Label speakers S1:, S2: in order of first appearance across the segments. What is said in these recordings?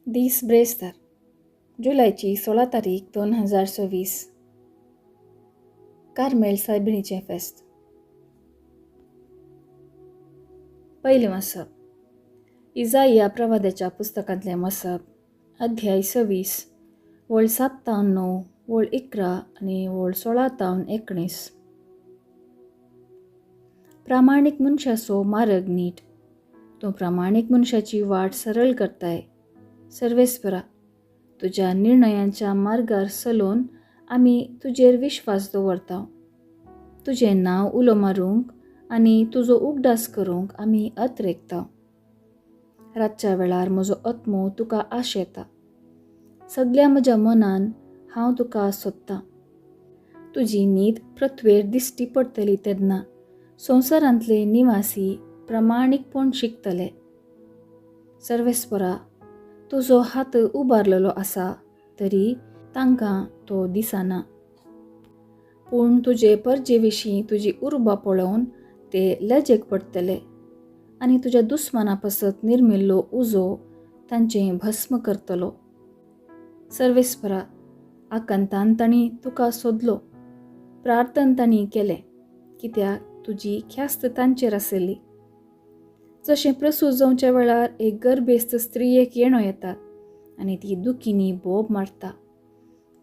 S1: दीस ब्रेस्तार, जुलायची 16 तारीख 2026, कार्मेल सायबिणीचें फेस्त. पयलें वाचप इजाया प्रवाद्याच्या पुस्तकांतलें वाचप, अध्याय 26, वळ 7 तावन 9, वळ 11 आनी वळ 16 तावन 19. प्रामाणीक मनशाचो मार्ग नीट, तूं प्रामाणीक मनशाची वाट सरळ करताय. सर्वेस्परा, तुज्या निर्णयांच्या मार्गार चलोवन आमी तुजेर विश्वास दवरता. तुजें नांव उलो मारूंक आनी तुजो उगडास करूंक आमी अत्रेकता. रातच्या वेळार म्हजो आत्मो तुका आशेता. सगल्या म्हज्या मनान हांव तुका सोदतां. तुजी नीत पृथ्वेर दिश्टी पडटली तेन्ना संवसारांतले निवासी प्रामाणीकपण शिकतले. सर्वेस्परा, तुजो हात उबारलेलो आसा तरी तांकां तो दिसना. पूण तुजे परजे विशीं तुजी उर्बा पळोवन ते लजेक पडटले आनी तुज्या दुस्माना पासत निर्मिल्लो उजो तांचें भस्म करतलो. सर्वेस्परा, आकांतान तांणी तुका सोदलो, प्रार्थन तांणी केलें, कित्याक तुजी ख्यास्त तांचेर आशिल्ली. जशें प्रसूत जावच्या वेळार एक गर्भेस्त स्त्रियेक येणो येतात आनी ती दुखींनी बोब मारता,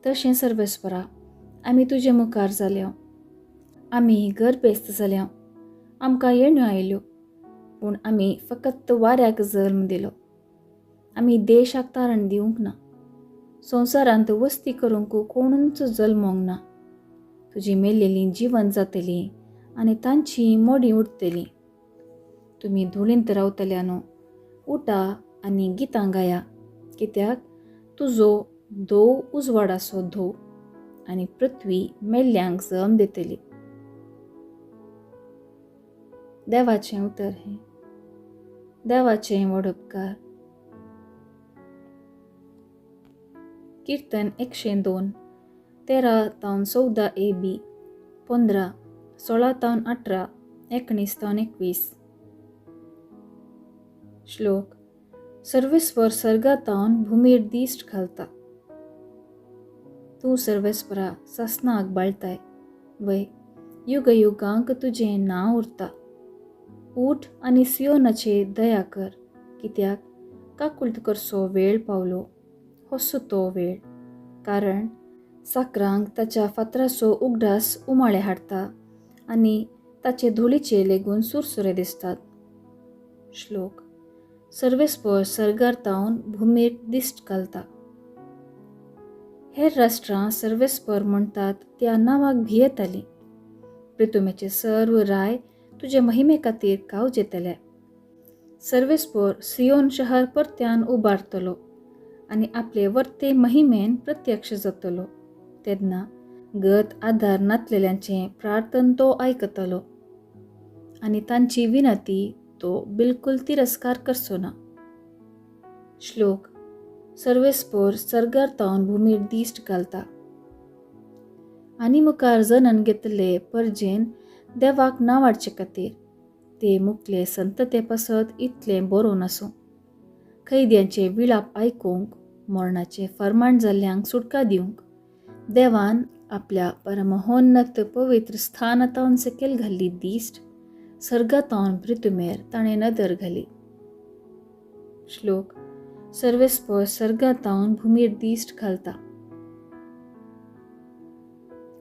S1: तशें सर्वेस्परा आमी तुजे मुखार जाल्या. आमी गर्भेस्त जाल्या, आमकां येण्यो आयल्यो, पूण आमी फकत वाऱ्याक जल्म दिलो. आमी देशाक तारण दिवंक ना, संवसारांत वस्ती करूंक कोणूच जल्मोंक ना. तुजी मेल्लेलीं जिवन जातलीं आनी तांची मोडीं उरतलीं. तुमी धुळींत रावतल्या न्हू, उठा आनी गितां गाया, कित्याक तुजो धोव उजवाडाचो धोव आनी पृथ्वी मेल्ल्यांक जम दितली. देवाचें उतर हें. देवाचें व्हड उपकार. किर्तन 102, 13 तावन 14 ए बी, 15, 16 तावन 18, 19 तावन 21. श्लोक. सर्वेस्पर सर्गातावन भूमीर दिश्ट घालता. तूं सर्वेस्परा सासनाक बाळताय, वय युगयुगांक तुजें नांव उरता. उठ आनी सियोनाचे दया कर, कित्याक काकुळट करचो वेळ पावलो, होसो तो वेळ. कारण साकरांक ताच्या फातराचो उगडास उमाळे हाडटा आनी ताचे धुळीचे लेगून सुरसुरे दिसतात. श्लोक. सर्वेस्पर सर्गार तावन भूमीर दिश्ट घालता. हेर राष्ट्रां सर्वेस्पर म्हणटात त्या नांवाक भियेतालीं. प्रितुमेचे सर्व राय तुजे महिमे खातीर कावजेतले. सर्वेस्पर सियोन शहर परत्यान उबारतलो आनी आपले वर्ते महिमेन प्रत्यक्ष जातलो. तेन्ना गत आधार नातलेल्यांचें प्रार्थन तो आयकतलो आनी तांची विनंती तो बिलकुल तिरस्कार करचो ना. श्लोक. सर्वेस्पर सर्गार तावन भूमीर दिश्ट घालता. आनी मुखार जनन घेतले परजेन देवाक नांवाडचे खातीर ते मुखले संतते पासत इतलें बरोवन आसूं. कैद्यांचे विळाप आयकूंक, मरणाचें फर्माण जाल्ल्यांक सुटका दिवंक देवान आपल्या परमहोन्नत पवित्र स्थानातावन सकयल घाल्ली दिश्ट सर्गातावन पृथ्वीर ताणें नदर घाली. श्लोक. सर्वेस्पर सर्गातावन भूमीर दिश्ट घालता.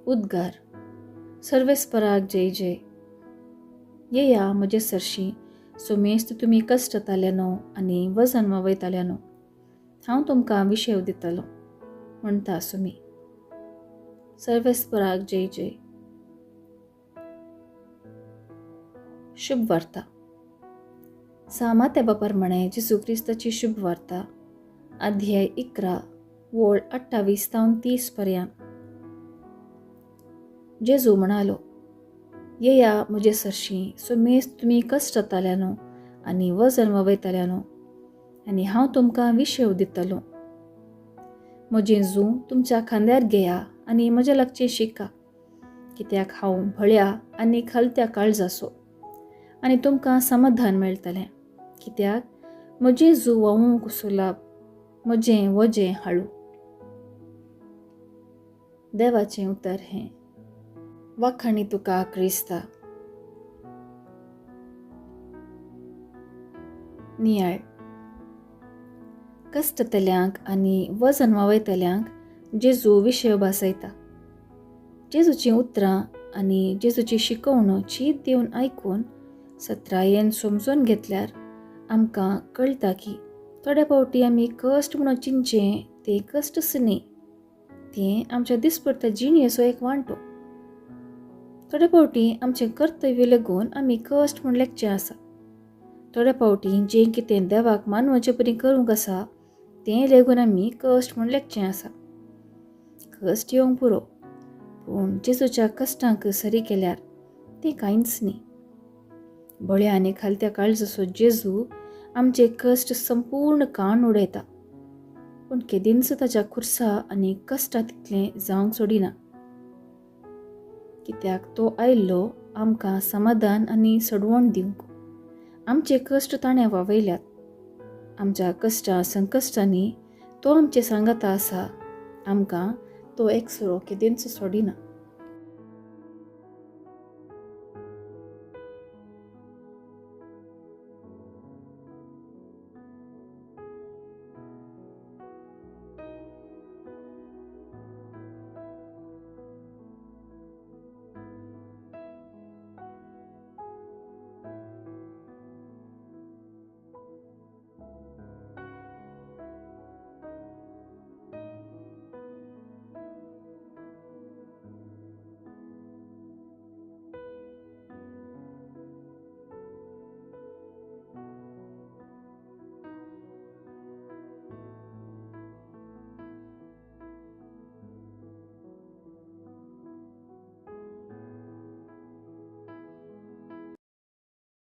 S1: उद्गार. सर्वेस्पराक जय जय. येया म्हजे सरशी सुमेस्त तुमी कश्टताल्या न्हू आनी वजन वयताल्या न्हू, हांव तुमकां विशेव दितलो म्हणटा सुमी. सर्वेस्पराक जय जय. शुभ वार्ता. सामात्या प्रमाणे जेजू क्रिस्ताची शुभ वार्ता, अध्याय 11, वळ 28 तावन 30 पर्यंत. जेजू म्हणालो, येया म्हजे सरशी सुमेस्त तुमी कश्टताल्या न्हू आनी वजन वयताल्या न्हू, आनी हांव तुमकां विशेव दितलो. म्हजें जूं तुमच्या खांद्यार घेया आनी म्हज्या लागचें शिका, कित्याक हांव भळ्या आनी खालत्या काळजाचो, आनी तुमकां समाधान मेळटलें. कित्याक म्हजें जूं व्हांवूंक सुलाभ म्हजें वजें हाळू. देवाचें उतर हें. वाखाणी तुका क्रिस्ता. नियाळ. कश्टतल्यांक आनी वजन वावयतल्यांक जेजू विशय भासयता. जेजूचीं उतरां आनी जेजूची शिकवण चीत दिवन आयकून सत्रायेन समजून घेतल्यार आमकां कळटा की थोड्या फावटी आमी कश्ट म्हणून चिंतचें तें कश्टच न्ही, तें आमच्या दिसपडत्या जिणेचो एक वांटो. थोडे फावटी आमचें कर्तव्य लागून आमी कश्ट म्हूण लेखचें आसा. थोडे फावटी जें कितें देवाक मानवचे परी करूंक आसा तें लेगून आमी कश्ट म्हूण लेखचें आसा. कश्ट येवंक पुरो, पूण जेजूच्या कश्टांक सरी केल्यार तें कांयच न्ही. बळ्या आनी खालत्या काळजाचो जेजू आमचे कश्ट संपूर्ण काण उडयता, पूण केदींच ताच्या खुर्सा आनी कश्टा तितलें जावंक सोडिना, कित्याक तो आयिल्लो आमकां समाधान आनी सडवण दिवंक. आमचे कश्ट ताणें वावयल्यात. आमच्या कश्टां संकश्टांनी तो आमचे सांगाता आसा. आमकां तो एकसुरो केदींच सोडिना.